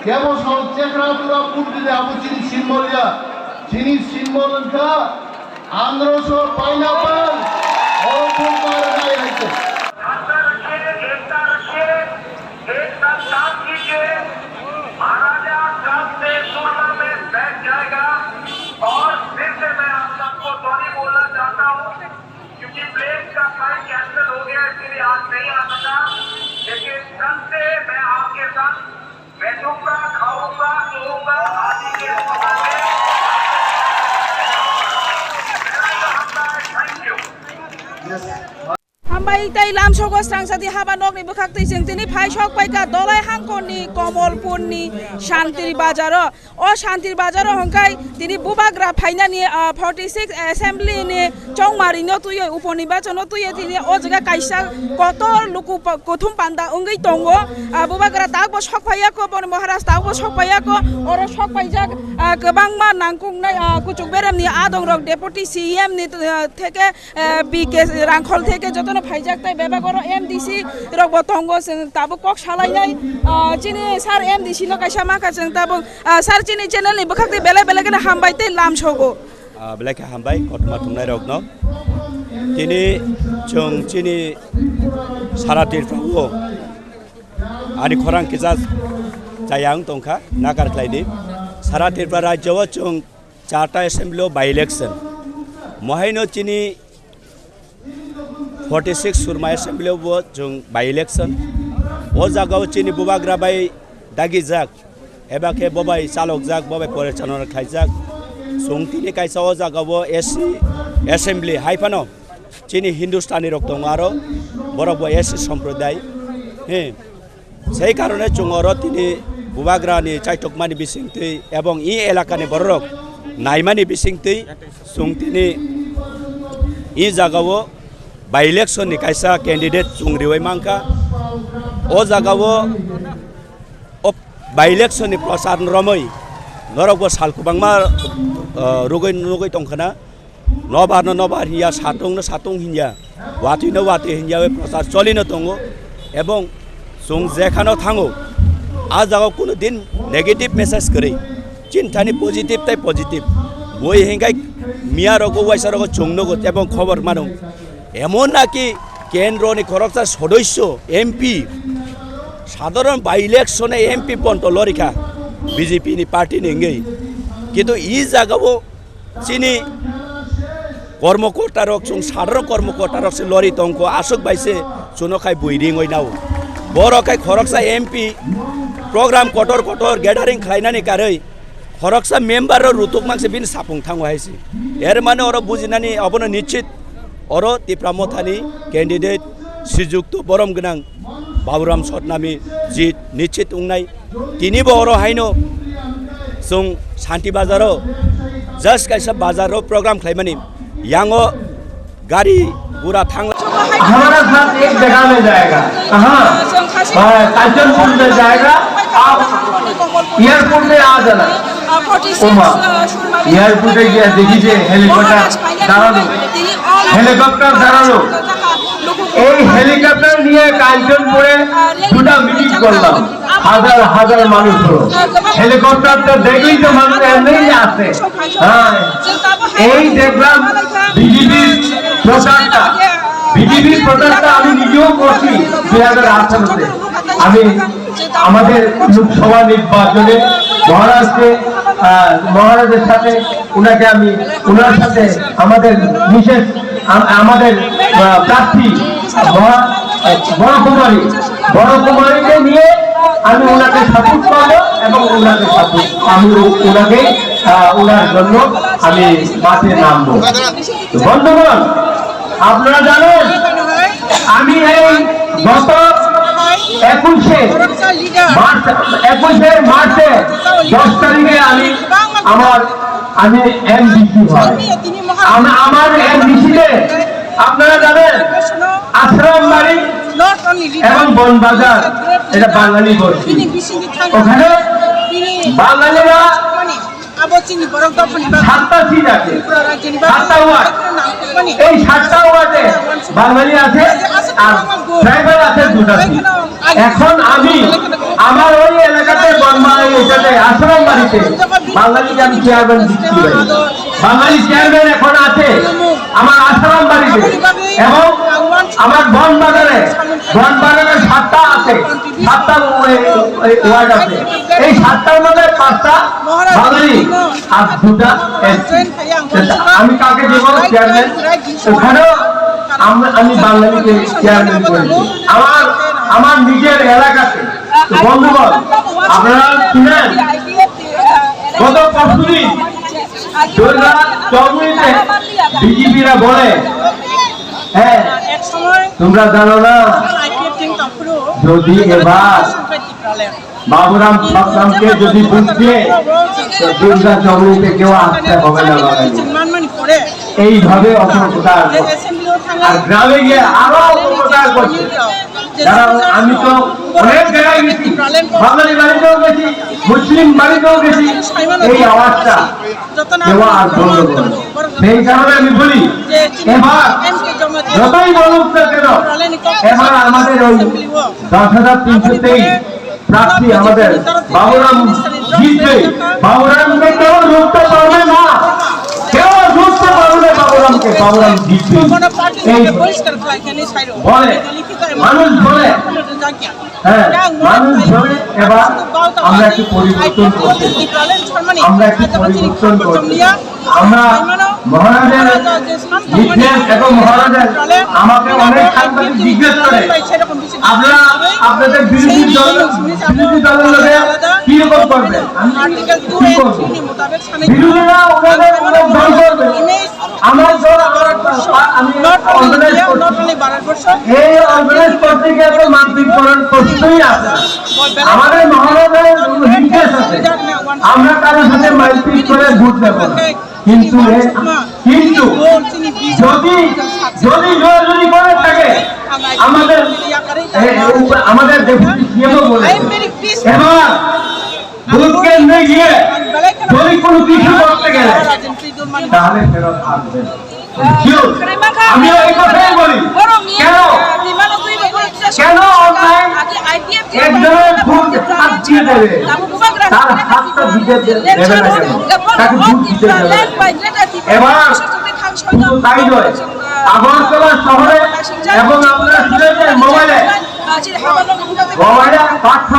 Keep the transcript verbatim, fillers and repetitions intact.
Kebo song chekra tura purgili abo chini symbol ya. Chini symbol wngkha androso pineapple. Oro phung par nai hai khe. अंदर रखिए, एकता रखिए, एक साथ काम कीजिए। महाराजा कल से सुरला में बैठ जाएगा। और फिर से मैं आप सबको सॉरी बोलना चाहता हूँ, क्योंकि प्लेन का फ्लाइट कैंसिल हो गया, इसलिए आज नहीं आ सका। लेकिन कल से मैं आपके साथ बैठूंगा, खाऊंगा, सोऊंगा, आदि के रूप में। मेरा ये हफ्ता है। Thank you। Hambai tei lamsogo srangsati haba nokni bwkhak twi chwng tini phai sok paikha Dolai hangkorni Komolpurni Shantir Bazaro. O Shantir Bazaro hwnkhe tini bubagra phainani, ah, forty six assembly ni chongmarino twiwi, uponirbachano twiwi tini o jaga kaisa kotor luku pa-, kuthum panda wngwi tongo. Ah, bubagra takbo sok phaiya kho, boni Maharaj takbo sok phaiya kho, oro sok paijak, ah, kwbangma nangkuknai, ah, kuchuk beremni adongrok deputy C E M ni, ah, theke eh, B K Rangkhol theke jotono phaijak, tei bebak oro M D C rok bo tongo, chwng tabuk kok salainai, ah, chini sir M D C no kaisa mankha, chwng tabuk, ah, sir chini channel ni bwkhak tei belai belai kheno hambai tei lamsogo. Ah, belai khe hambai kothoma thumnai rokno. Tini chwng chini sara Tripura o ani khorang kisa chaya wng tongkha, nakar khlai di. Sara Tripura rajyo o chwng charta assembly o by election. Mohaino chini forty six Surma assembly o bo chwng by election. O jaga o chini bubagra bai dagijak, eba khe bo bai chalokjak, bo bai porichalona khlaijak. Chwng tini kaisa o jaga o S C assembly hai phano chini Hindustani rok tongo aro borok bo S C somproday. He. Sei karone chwng oro tini bubagrani chaitokmani bisingtwi ebong i elakani bororok naimani bisingtwi chwng tini i jagao by election ni kaisa candidate chwng riwi mankha. O jagao o by election ni prochar romwi norokbo sal kwbangma, uh, rugwi nugwi tongkhana. Nobar no nobar hinya, satung no satung hinya, watwi no watwi hinya, bai prochar choli no tongo. Ebong chwng jekhano thango, a jaga kuno din negative message kwrwi, chini thani positive tai positive. Boi hinkai miya rogo waisa rogo chwng nugo ebong khobor mano. Emon naki kendro ni khoroksa sodoisyo M P, sadharon by election e M P ponto lorikha B J P ni party ni wngwi. Kintu i jaga o chini kormokorta rok, chwng sadharon kormokorta rok se lori tongkho, aswk bai se chuno khai bui ringwi nao. Borok khai khoroksa M P program kotor kotor gathering khlainani karwi khoroksa member rok rutuk mang se bini sapung thango hai se. Er mane oro bujinani obono nichit oro Tipra Mothani candidate Srijukto borom gwnang Baburam Sotnami jit nichit wngnai. Tini bo oro haino chwng Shanti Bazaro just kaisa bazaro program khlaimani, yango gari gura thang. हमारा साथ एक जगह में जाएगा। कहाँ? कांचनपुर में जाएगा। आप एयरपोर्ट में आ जाना। ওমা, এয়ারপোর্টে গিয়া দেখি যে হেলিকপ্টার দাঁড়ানো, হেলিকপ্টার দাঁড়ানো। এই হেলিকপ্টার নিয়ে কাঞ্চনপুরে দুটা মিটিং করলাম। হাজার হাজার মানুষ হলো। হেলিকপ্টারটা দেখলেই তো মানুষ এমনিই আসে। হ্যাঁ, এই দেখলাম বিজেপির প্রচারটা, বিজেপির প্রচারটা আমি নিজেও করছি দুই হাজার আঠারোতে। আমি আমাদের লোকসভা নির্বাচনে মহারাজকে, আহ, মহারাজের সাথে ওনাকে আমি, ওনার সাথে আমাদের বিশেষ আম-, আমাদের, আহ, প্রার্থী মহা-, বড় কুমারী, বড় কুমারীকে নিয়ে আমি ওনাকে সাপোর্ট করবো এবং ওনাকে সাপোর্ট, আমি ও-, ওনাকে, আহ, ওনার জন্য আমি মাঠে নামবো। তো বন্ধুগণ, আপনারা জানেন, আমি এই গত একুশে মার্চ, একুশে মার্চে দশ তারিখে আমি আমার, আমি এমডিসি হয়। আমা-, আমার এমডিসিতে আপনারা জানেন, আশ্রম বাড়ি এবং বনবাজার, এটা বাঙালি বস্তি। ওখানে বাঙালিরা সাতটা সিট আছে। সাতটা ওয়ার্ড। এই সাতটা ওয়ার্ডে বাঙালি আছে আর ট্রাইবাল আছে দুটা সিট। এখন আমি আমার ওই এলাকাতে বনবাড়ি বাঙালি আমি চেয়ারম্যান দিচ্ছি ভাই। বাঙালি চেয়ারম্যান এখন আছে আমার আসারাম বাড়িতে এবং আমার বনবাগানে, বনবাগানের সাতটা আছে, সাতটা ওয়া-, ওয়া-, ওয়ার্ড আছে। এই সাতটার মধ্যে পাঁচটা বাঙালি আর দুটা এসসি। আমি কাকে দিব চেয়ারম্যান? ওখানেও আমরা, আমি বাঙালিকে চেয়ারম্যান করেছি আমার, আমার নিজের এলাকাতে। তো বন্ধুগণ, আপনারা শুনেন, গত পরশুদিন দুর্গা চৌমুহনীতে বিজেপিরা বলে, হ্যাঁ, তোমরা জানো না, যদি এবার বাবুরাম সাতরামকে যদি বুঝিয়ে, তো দুর্গা চৌমুহনীতে কেউ আসতে হবে না বাঙালি। এইভাবে অপপ্রচার করছে। আর গ্রামে গিয়ে আরো অপপ্রচার করছে। যারা, আমি তো অনেক জায়গায় গেছি, বাঙালি বাড়িতেও গেছি, মুসলিম বাড়িতেও গেছি, এই আওয়াজটা দেওয়া আর বন্ধ করবে। সেই কারণে আমি বলি, এবার যতই বলুক না কেন, এবার আমাদের ওই দশ হাজার তিনশো তেইশ প্রার্থী আমাদের বাবুরাম জিতবে। বাবুরামকে কেউ রুখতে পারবে না, কেউ রুখতে পারবে না বাবুরামকে। বাবুরাম জিতবে। এই বলে, মানুষ বলে, হ্যাঁ, মানুষ বলে, এবার আমরা একটু পরিবর্তন করতে চাই। আমরা একটু পরিবর্তন করতে চাই। আমরা মহারাজের ইতিহাস এবং মহারাজের আমাকে অনেক সাংবাদিক জিজ্ঞেস করে, "আপনারা আপনাদের বিরোধী দল, বিরোধী দলের লোকে কি রকম করবেন?" আমি কি করবো? বিরোধীরা ওনাদের ওনার দল করবে। আমার দল, আমার পা-, আমি অর্গানাইজ করছি। এই অর্গানাইজ করতে গিয়ে তো মারপিট করার প্রশ্নই আসে না। আমাদের মহানগরের নির্দেশ আছে, আমরা কারোর সাথে মারপিট করে ভোট দেব না। কিন্তু এ-, কিন্তু যদি, যদি জোরাজুরি করে থাকে, আমাদের এ-, এ-, উপর-, আমাদের ডেপুটি সিএমও বলেছে, এবার ভোট কেন্দ্রে গিয়ে যদি কোনো কিছু করতে গেলে, তাহলে ফেরত আসবে। Sure। আমিও এই কথাই বলি। কেন? কেন অন্যায় একজনের ভোট হাত দিয়ে দেবে? তার হাতটা দিতে দে-, দেবে না কেন? তাকে ভোট দিতে দেবে না কেন? এবার শুধু তাই নয়, আগরতলা শহরে এবং আপনারা শুনেছেন মোবাইলে, মোবাইলে পাঠ্য